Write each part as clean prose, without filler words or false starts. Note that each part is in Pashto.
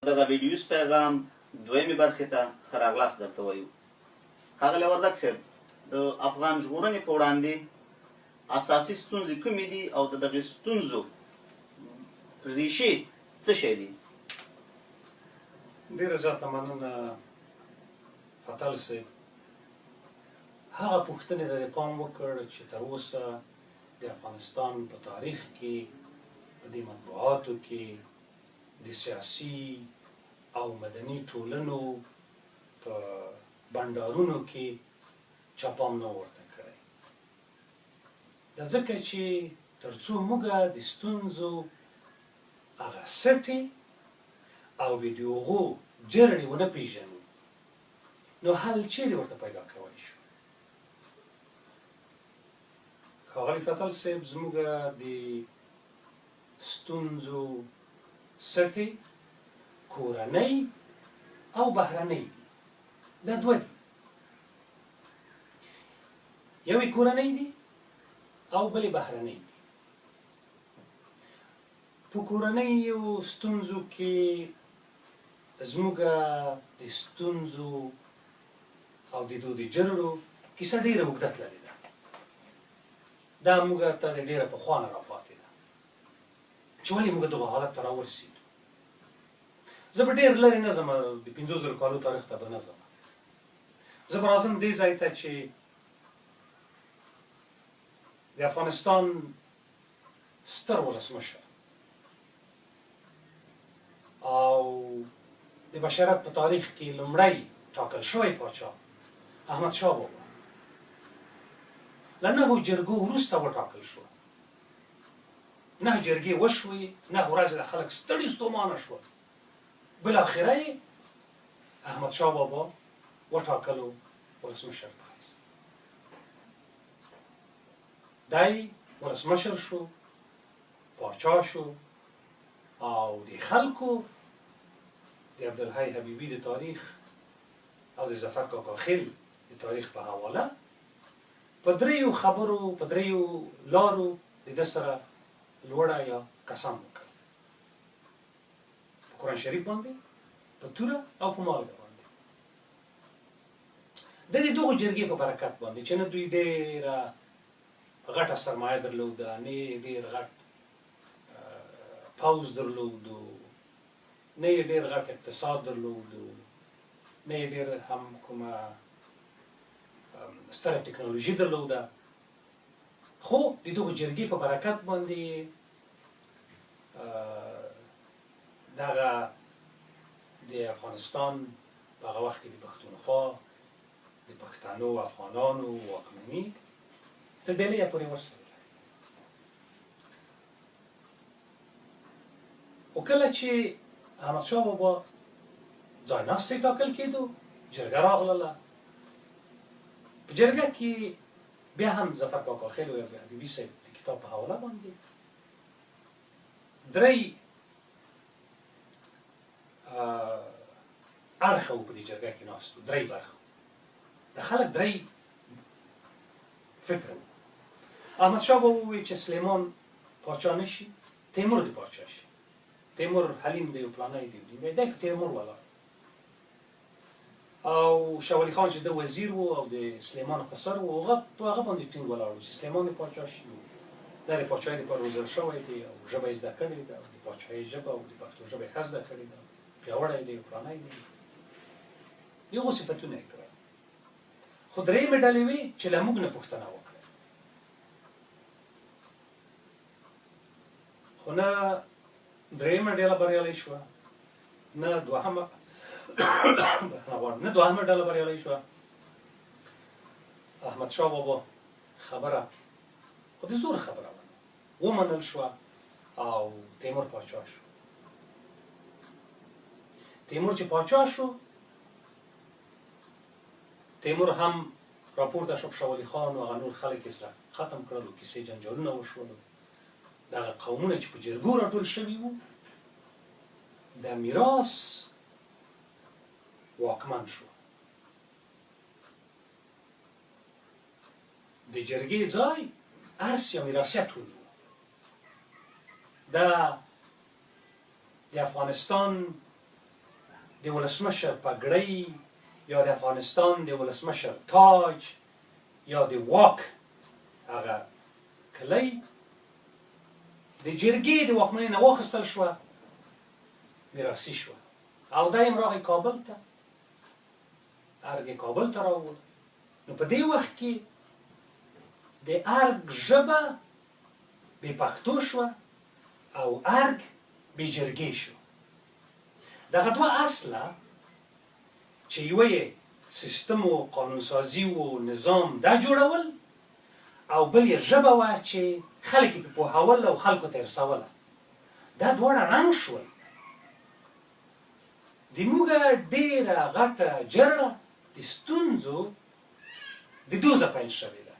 دغه ویډیویز پیغام دویمې برخې ته ښه راغلاست درته وایو. ښاغلی وردګ صاحب، د افغان ژغورنې په وړاندې اساسي ستونزې کومې دي او د دغې ستونزو ریښې څه شی دي؟ ډیره زیاته مننه فتل صیب، هغه پوښتنې ته دې پام وکړ چې تر اوسه د افغانستان په تاریخ کې په دې مطبوعاتو کې د سیاسي او مدني ټولنو په بنډارونو کې چا پام نه و ورته کړی. دا ځکه چې تر څو موږ د ستونزو هغه سټې او د هغو جرړې ونه پېژنو نو حل چېرې ورته پیدا کولی شو؟ ښاغلی فتل صیب زموږ د ستونزو سټې کورنۍ او بهرنۍ دي. دا دوه دي. یو یې کورنۍ دي او بل یې بهرنۍ دي. په کورنیو ستونزو کې زموږ د ستونزو او د دود جرړو کیسه ډېره اوږده تللې ده. دا موږ ته د ډېره پخوا نه راپاتې ده چې ولې موږ دغه حالت ته راورسېدو. زه به ډېر لرې نه ځم، د 5000 کالو تاریخ ته به نه ځم. زه به راځم دې ځای ته چې د افغانستان ستر ولسمشر او د بشریت په تاریخ کې لومړی ټاکل شوی پاچا احمد شاه بابا له نهو جرګو وروسته وټاکل شو. نه جرګې وشوې، نه ورځې د خلک ستړي ستومانه شول، بالاخره یې احمد شاه بابا وټاکلو ولسمشر په حیث. دی ولسمشر شو، پاچا شو او د خلکو د عبدالحی حبیبي د تاریخ او د ظفر کاکاخیل د تاریخ په حواله په دریو خبرو، په دریو لارو د ده سره لوړه یا قسم وکړ، په قرآن شریف باندې، په توره او په مالګه باندې. د دې دغو جرګې په برکت باندې چې نه دوی ډېره غټه سرمایه درلوده، نه یې ډېر غټ پوځ درلود، نه یې ډېر غټ اقتصاد درلود، نه یې ډېر هم کومه ستره ټکنالوژي درلوده، خو د دغو جرګې په برکت باندې دغه د افغانستان په هغه وخت کې د پښتونخوا د پښتنو افغانانو واکمني تر ډېریه پورې ورسوله. خو کله چې احمد شاه بابا ځای ناستی ټاکل کېدو، جرګه راغلله. په جرګه کې بیا هم ظفر کاکاخیل او حبیبي صاحب د کتاب په حواله باندې درې اړخه وو په دې جرګه کې ناست وو، درې برخه د خلک درې فکر وو. احمد شاه بابا وویل چې سلیمان پاچا نه شي، تیمور دې پاچا شي. تیمور حلیم دی او پلانی دی، دی په تیمور ولاړ. او شاه ولي خان چې د وزیر وو او د سلیمان خسر وو، هغه په هغه باندې ټینګ ولاړ وو چې سلیمان دې پاچا شي، دا د پاچاهۍ لپاره روزل شوی دی او ژبه یې زده کړې ده، د پاچاهۍ ژبه او د پښتو ژبه یې ښه زده کړې ده، پیاوړی دی او پلانی دی. دغو صفتونه یې کړل. خو درېیمې ډلې وې چې له موږ نه پوښتنه وکړه، خو نه درېیمه ډله بریالۍ شوه، نه دوهمه، بښنه غواړم، نه دوهمه ډله بریالۍ شوه. احمد شاه بابا خبره خو د زور خبره وه، ومنل شوه او تیمور پاچا شو. تیمور چې پاچا شو، تیمور هم راپورته شو، شاه ولي خان او هغه نور خلک یې سره ختم کړل او کیسې جنجالونه وشول. دغه قومونه چې په جرګو راټول شوي وو، د میراث واکمن شو. د جرګې ځای ارث یا میراثیت ونیو. دا د افغانستان د ولسمشر پګړۍ یا د افغانستان د ولسمشر تاج یا د واک هغه کلۍ د جرګې د واکمنۍ نه واخیستل شوه، میراثي شوه او دی هم راغی کابل ته، ارګ یې کابل ته راوړ. نو په دې وخت کې د ارګ ژبه بې پښتو شوه او ارګ بې جرګې شو. دغه دوه اصله چې یوه یې سیستم و قانون سازي و نظام دا جوړول او بل یې ژبه وه چې خلک یې پرې پوهول او خلکو ته یې رسوله، دا دواړه ړنګ شول. د موږه ډېره غټه جرړه د ستونزو د دوزه پیل شوې ده.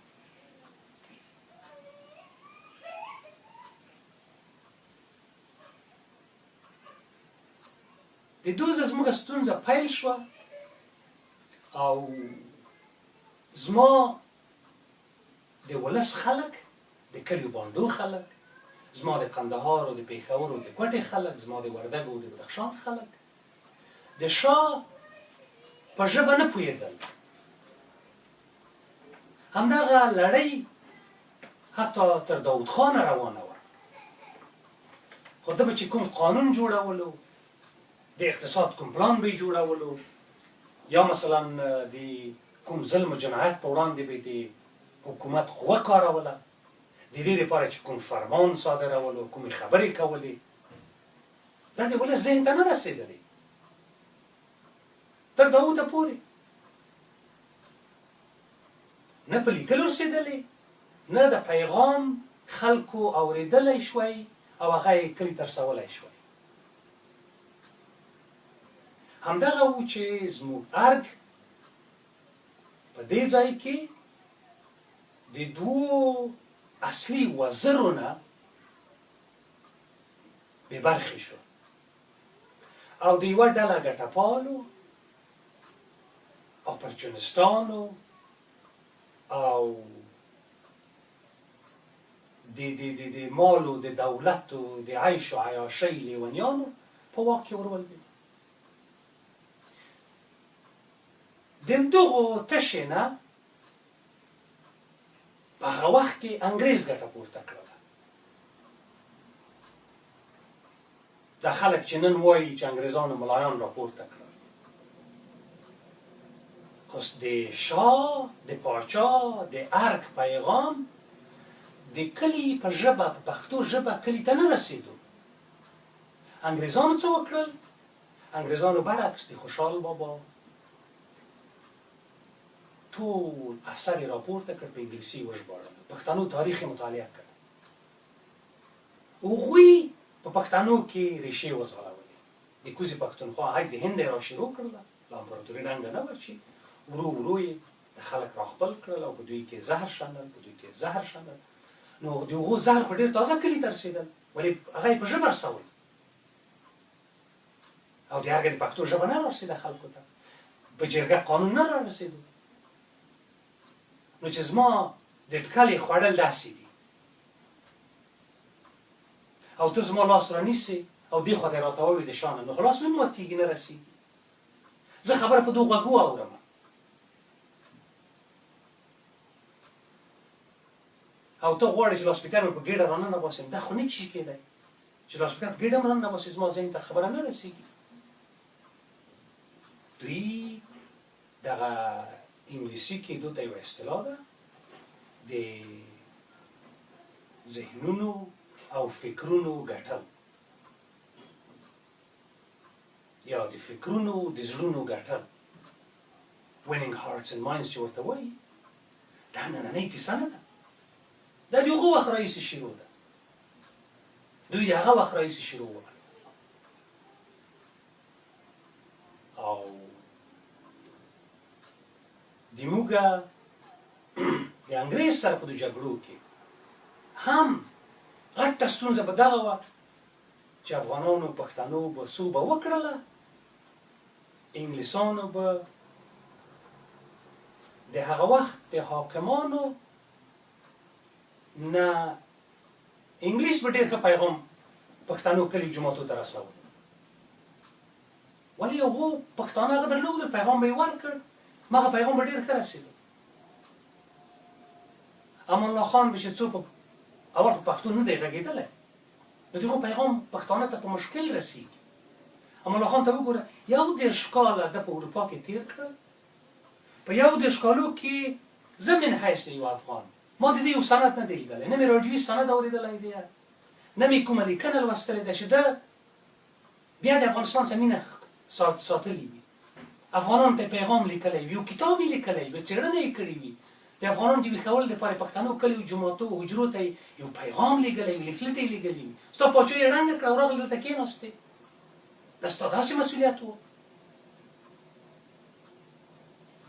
د دوزه زموږ ستونزه پیل شوه او زما د ولس خلک، د کلیو بانډو خلک، زما د قندهار او د پېښور او د کوټې خلک، زما د وردګو او د بدخشان خلک د شاه په ژبه نه پوهېدل. همدغه لړۍ حتی تر داود خانه روانه وه، خو ده به چې کوم قانون جوړولو، د اقتصاد کوم پلان به یې جوړولو، یا مثلا د کوم ظلم و جنایت په وړاندې به یې د حکومت قوه کاروله، د دې لپاره چې کوم فرمان صادرولو، کومې خبرې کولې، دا د ولس ذهن ته نه رسېدلې تر داوده پورې. نه په لیکلو رسېدلې، نه د پیغام خلکو اورېدلی شوی او هغه یې کلي ته رسولی شوی. همدغه وو چې زموږ ارګ په دې ځای کې د دوو اصلي وزرو نه بې برخې شو او د یوه ډله ګټهپالو اپرچونسټانو او د د د د مال او د دولت او د عیش او عیاشۍ لیونیانو په واک کې ورولوېد. د همدغو تشې نه په هغه وخت کې انګرېز ګټه پورته کړله. دا خلک چې نن وايي چې انګرېزانو ملایان راپورته کړل، خو د شاه، د پاچا، د ارګ پیغام د کلي په ژبه، په پښتو ژبه کلي ته نه رسېدو. انګرېزانو څه وکړل؟ انګرېزانو برعکس د خوشال بابا ټول اثر یې راپورته کړ، په انګلیسي یې وژباړلو، پښتنو تاریخ یې مطالعه کړ. هغوی په پښتنو کې ريښې وځغلولې، د کوزې پښتونخوا هی د هنده يې راشروع کړله، لا امپراتوري ړنګه نه وه چې ورو ورو يې د خلک راخپل کړل او په دوی کې زهر شنل، په دوی کې زهر شنل، نو د هغو زهر خو ډېر تازه کلي ته رسېدل، ولې هغه يې په ژبه رسول او د هرګه د پښتو ژبه نه رارسېده خلکو ته، په جرګه قانون نه رارسېدو، نو چې زما د ټکلې خوړل داسې دي. او ته زما لاس رانیسې او دې خواته یې راتاووې د شانه نو خو لاس مې ماتیږي نه رسیږي. زه خبره په دوو غوږو اورم. او ته غواړې چې لاسپیکر مې په ګېډه راننه باسې، دا خو نه شي کېدای چې لاسپیکر په ګېډه هم راننه باسې، زما ذهن ته خبره نه رسیږي. دوی دغه انګلیسي کې دوی ته یوه اصطلاح ده د ذهنونو او فکرونو ګټل یا د فکرونو د زړونو ګټل، Winning Hearts and Minds چې ورته وایي، دا نننۍ کیسه نه ده، دا د هغو وخت راهیسې شروع ده. دوی د هغه وخت راهیسې شروع وکړه او د موږه د انګريز سره په جګړو کې هم غټه ستونزه به دغه وه چې افغانانو پښتنو به سوبه وکړله، انګلیسانو به د هغه وخت د حاکمانو نه انګلیس به ډېر ښه پیغام پښتنو کلي جوماتو ته رسولو. ولې هغو پښتانه هغه درلودل، پیغام به یې ورکړ، مغه پیغام به ډېر ښه رسېدو. امان الله خان به چې څو په اول خو پښتو نه دی غږېدلی، نو د هغو پیغام پښتانه ته په مشکل رسېږي. امان الله خان ته وګوره، 31 کاله ده په اروپا کې تېر کړل، په 31 کالو کې زه من حیث د یو افغان ما د دې یو سند نه دی لیدلی، نه مې راډیويي سند اورېدلی دی، نه مې کومه لیکنه لوستلې ده چې ده بیا د افغانستان سره مینه ساتلې وي، افغانانو ته پیغام لیکلی وي، یو کتاب یې لیکلی وي، څېړنه یې کړې وي، د افغانانو د ویښولو لپاره یې پښتنو کلیو، جوماتو، حجرو ته یې یو پیغام لیږلی وي، لیفلټ یې لیږلی وي، ستا پاچاهي یې ړنګه کړه او راغلې دلته کېناستې، دا ستا داسې مسؤلیت و؟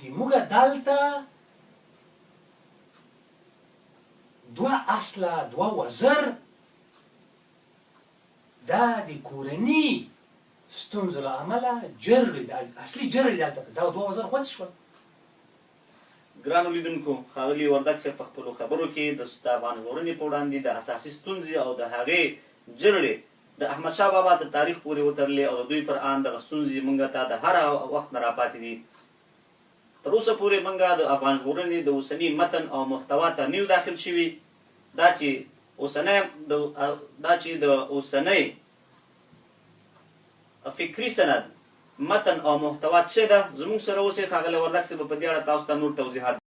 د موږه دلته دوه اصله دوه وزر دا د کورني ستونزو له امله جرړې د اصلي جرړې دلته دا دوه وزر غوڅ شول. ګرانو لیدونکو! ښاغلي وردګ صاحب په خپلو خبرو کې د د افغان ژغورنې په وړاندې د اساسي ستونزې او د هغې جرړې د احمدشاه بابا د تاریخ پورې وتړلې او د دوی پر آند دغه ستونزې مونږ ته د هر هغه وخت نه راپاتې دي. تر اوسه پورې مونږ د افغان ژغورنې د اوسني متن او محتوا ته نه یو داخل شوي، دا چې اوسنی د دا چې د اوسنۍ فکري سند متن او محتوا څه ده، زموږ سره اوسئ، ښاغلی وردګ صاحب به په دې اړه تاسو ته نور توضیحات.